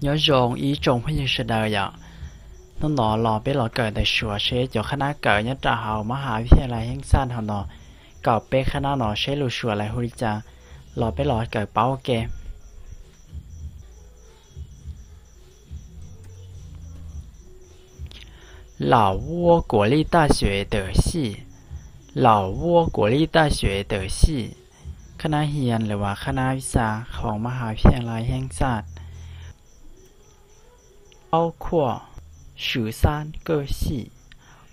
有种一种朋友是的呀。喏，老爸老狗的说，是叫คณะเก่า เนี่ย เจ้าเฮามະຫາວິທະຍາໄລແຫ່ງຊາດເຮົາເນາະ ເກົ່າເປັນຄະນະເນາະ ໃຊ້ລູກຊົວໄລຮູ້ລິຈາ 老爸老狗 ເປົ່າແກ່ 老挝国立大学的系 老挝国立大学的系 ຄະນະຮຽນ ຫຼືວ່າຄະນະວິຊາຂອງມະຫາວິທະຍາໄລແຫ່ງຊາດ 包括十三个系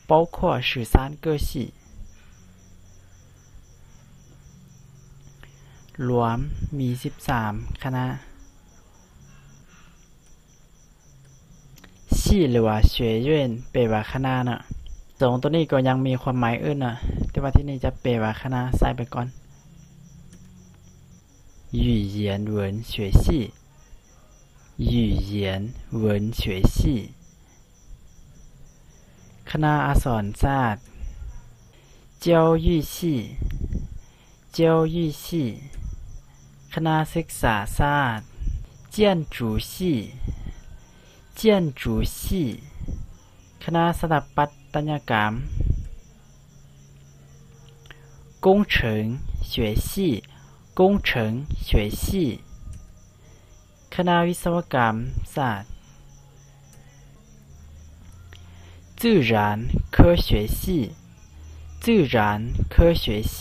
包括十三个系 ລວມມີສິບສາມຄະນະ 系 ຫຼືວ່າ学院 ແປວ່າຄະນະເນາະ ສອງໂຕນີ້ກໍຍັງມີຄວາມໝາຍອື່ນນະ ແຕ່ວ່າທີ່ນີ້ຈະແປວ່າຄະນະ ໃສ່ໄປກ່ອນ 语言文学系 语言文学系 ຄະນະອັກສອນສາດ 教育系 教育系 ຄະນະສຶກສາສາດ 建筑系 建筑系 ຄະນະສະຖາປັດຕະຍະກຳ 工程学系 工程学系 ຄະນະວິສະວະກຳສາດ 自然科学系 自然科学系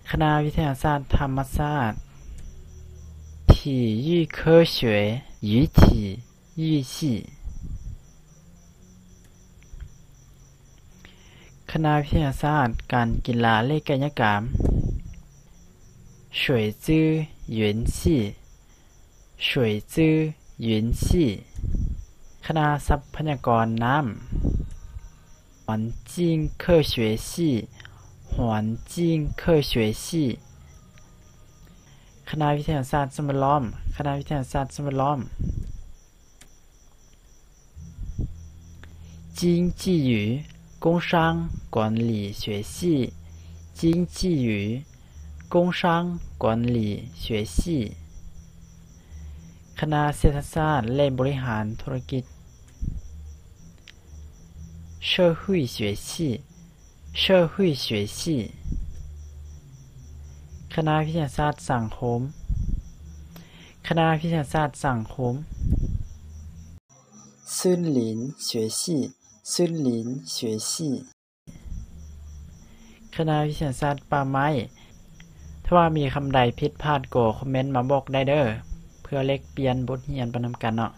ຄະນະວິທະຍາສາດທຳມະຊາດ 体育科学 与体育系 ຄະນະວິທະຍາສາດການກິລາ ແລະ ກາຍະກຳ 水资源系 水资源系 ຄະນະຊັບພະຍາກອນນ້ຳ 环境科学系 环境科学系 ຄະນະວິທະຍາສາດສິ່ງແວດລ້ອມ ຄະນະວິທະຍາສາດສິ່ງແວດລ້ອມ 经济与工商管理学系 经济与工商管理学系 ຄະນະເສດຖະສາດ ແລະ ບໍລິຫານທຸລະກິດ 社会学系 社会学系 ຄະນະວິທະຍາສາດສັງຄົມ ຄະນະວິທະຍາສາດສັງຄົມ 森林学系 森林学系 ຄະນະວິທະຍາສາດປ່າໄມ້ ຖ້າວ່າມີຄຳໃດຜິດພາດກໍຄອມເມັນມາບອກໄດ້ເດີ້ ເພື່ອແລກປ່ຽນບົດຮຽນໄປນຳກັນເນາະ.